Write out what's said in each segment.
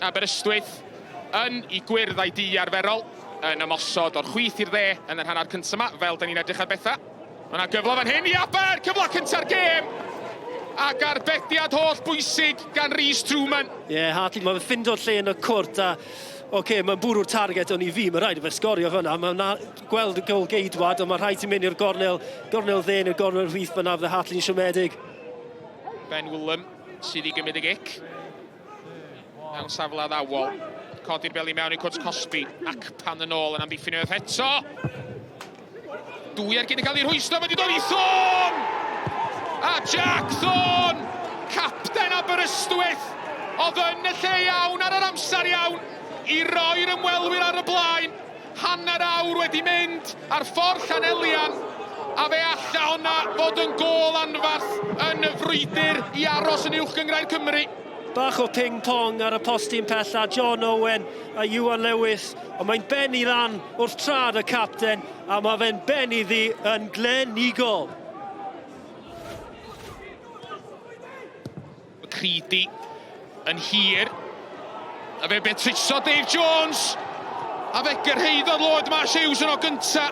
Aberystwyth yn i gwyrdd a'i du arferol yn ymosod o'r chwith i'r dde yn yr hanner cyntaf yma, fel da ni'n edrych ar bethau. Mae yna gyfle fan hyn i Aber, cyfle cynta'r gêm! Ac arbediad holl bwysig gan Rhys Truman. Ie, yeah, Hartley, mae'n ffindo'r lle yn y cwrt a oce, okay, mae'n bwrw'r target ond i fi, mae rhaid i fe sgorio fyna. Mae'n gweld y gol geidwad, ond mae rhaid i mynd i'r gornel, gornel dde neu'r gornel rhith fyna, fydde Hartley'n siomedig. Ben Willem sydd i gymryd y gic. Mewn safle addawol. Codi'r bel i mewn i cwrt cosbi. Ac pan yn ôl yn amddiffyn unwaith eto. Dwy ergyd yn cael ei rhwystro, wedi dod i Thorne! A Jack Thorne, capten Aberystwyth, oedd yn y lle iawn ar yr amser iawn i roi'r ymwelwyr ar y blaen. Hanner awr wedi mynd ar ffordd Llanelian, a fe alla honna fod yn gôl anfarth yn y frwydr i aros yn Uwch Gynghrair Cymru. Bach o ping-pong ar y postyn pella, John Owen a Iwan Lewis, ond mae'n bennu lan wrth trad y capten, a mae fe'n bennu ddi yn glenigol. McCready yn hir. A fe betruso Dave Jones. A fe gyrhaeddodd Lord Marsh Hughes yno gynta.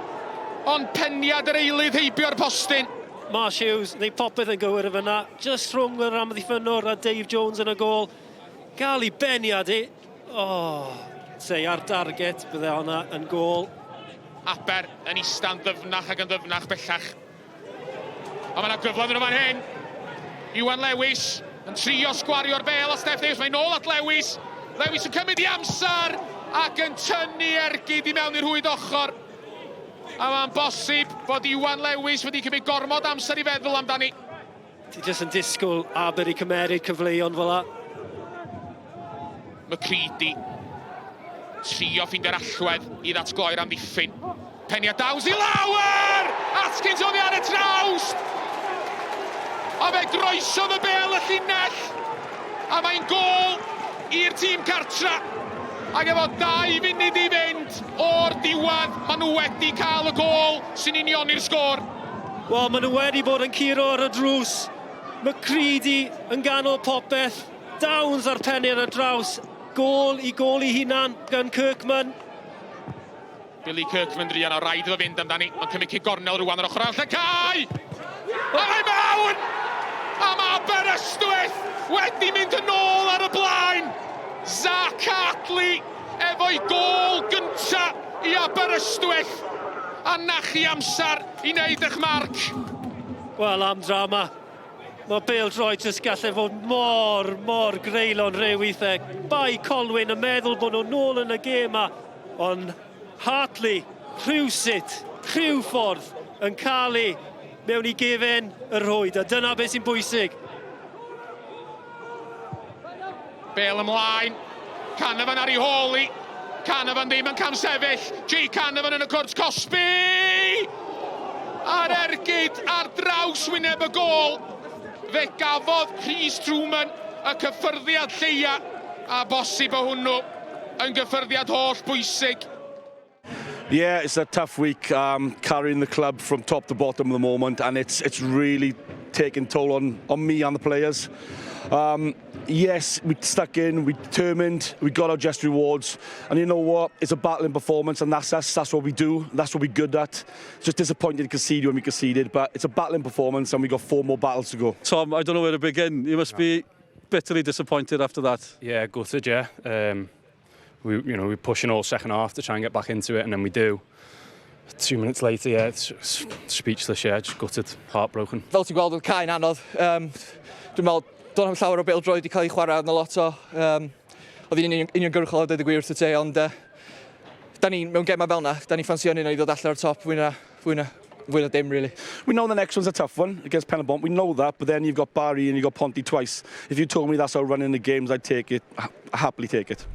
Ond peniad yr eilydd heibio'r postyn. Marsh Hughes, neu popeth yn gywir yn fyna. Just rhwng yr amddiffynnwr a Dave Jones yn y gôl. Gael ei beniad i. Oh, sei ar target, bydde honna yn gôl. Aber yn ista'n ddyfnach ac yn ddyfnach bellach. A mae yna gyfle iddyn nhw fan hyn. Iwan Lewis yn trio sgwario'r bel a Steff Davies. Mae'n ôl at Lewis. Lewis yn cymryd i amser ac yn tynnu ergyd i mewn i'r rhwyd ochr. A mae'n bosib fod Iwan Lewis wedi cymryd gormod amser i feddwl amdani. Ti jyst yn disgwyl Aber i cymeryd cyfleon fel 'a. McCready. Trio ffeindio'r allwedd i ddatgloi'r amddiffyn. Peniad Downs i lawr! Atkins oddi ar y trawst! A fe groesodd y bel y llinell! A mae'n gôl i'r tîm cartra. Ac efo 2 funud i fynd o'r diwedd, maen nhw wedi cael y gôl sy'n unioni'r sgôr. Wel, maen nhw wedi bod yn curo ar y drws. McCready yn ganol popeth. Downs a'r penniad ar draws. Gôl i gôl i hunan gan Kirkman. Billy Kirkman druan o raid iddo fynd amdani. Mae'n cymryd cic gornel rwan ar ochr arall y cae! A mae mewn! A mae Aberystwyth wedi mynd yn ôl ar y blaen! Zach Hartley efo'i gôl gynta i Aberystwyth! A 'na chi amser i wneud eich marc. Wel, am drama. Mae bêl-droed jyst gallu fod mor, mor greulon rhyw weithiau. Bae Colwyn yn meddwl bod nhw nôl yn y gêm ma, ond Hartley, rhywsut, rhyw ffordd, yn cael ei mewn i gefen y rhwyd, a dyna beth sy'n bwysig. Bêl ymlaen, Canavan ar ei hôl i. Canavan ddim yn camsefyll. Jay Canavan yn y cwrt cosbi! A'r ergyd ar draws wyneb y gôl. Fe gafodd Rhys Truman y cyffyrddiad lleia, a bosib o hwnnw yn gyffyrddiad holl bwysig. Yeah, it's a tough week carrying the club from top to bottom at the moment, and it's it's really taking toll on on me and the players. Yes, we stuck in, we determined, we got our just rewards, and you know what? It's a battling performance, and that's us. That's what we do. That's what we're good at. It's just disappointing to concede when we conceded, but it's a battling performance, and we got four more battles to go. Tom, I don't know where to begin. You must be bitterly disappointed after that. Yeah, gutted, yeah. We, you know, we're pushing all second half to try and get back into it, and then we do. 2 minutes later, yeah, it's speechless, yeah, just gutted, heartbroken. Fel ti'n gweld, oedd cae'n anodd. Dwi'n meddwl, do'n am llawer o bêl-droed i cael ei chwarae yn y lot o. Oedd hi'n uniongyrchol a dweud y gwir wrth y te, ond da ni mewn gemau fel yna, da ni ffansio ni i ddod allan o'r top fwy na dim, really. We know the next one's a tough one against Penybont. We know that, but then you've got Barry and you've got Ponty twice. If you told me that's how running the games, I'd take it, happily take it.